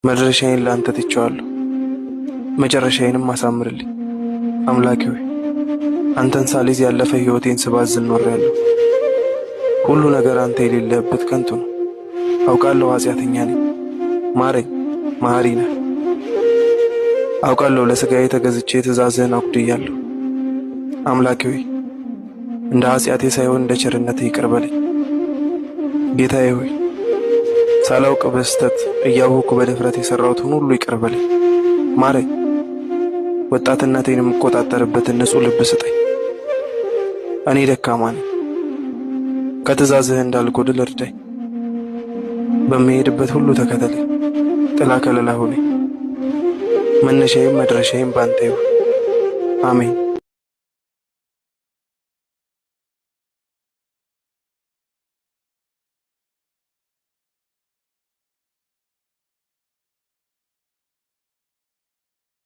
መድረሻዬን ለአንተ ትቼዋለሁ፣ መጨረሻዬንም አሳምርልኝ። አምላኬ ሆይ፣ አንተን ሳልይዝ ያለፈ ሕይወቴን ስባዝን ኖሬያለሁ። ሁሉ ነገር አንተ የሌለህበት ከንቱ ነው። አውቃለሁ ኃጢአተኛ ነኝ። ማረኝ፣ መሐሪ ነህ። አውቃለሁ ለሥጋዬ ተገዝቼ ትእዛዝህን አጉድያለሁ። አምላኬ ሆይ፣ እንደ ኃጢአቴ ሳይሆን እንደ ቸርነትህ ይቅር በለኝ። ጌታዬ ሆይ፣ ሳላውቅ በስህተት እያወቅኩ በድፍረት የሠራሁትን ሁሉ ይቅር በለኝ፣ ማረኝ። ወጣትነቴን የምቆጣጠርበትን ንጹሕ ልብ ስጠኝ። እኔ ደካማ ነኝ፣ ከትእዛዝህ እንዳልጎድል እርዳኝ። በምሄድበት ሁሉ ተከተለኝ፣ ጥላ ከለላ ሁነኝ። መነሻዬም መድረሻዬም ባንተ ይሁን። አሜን።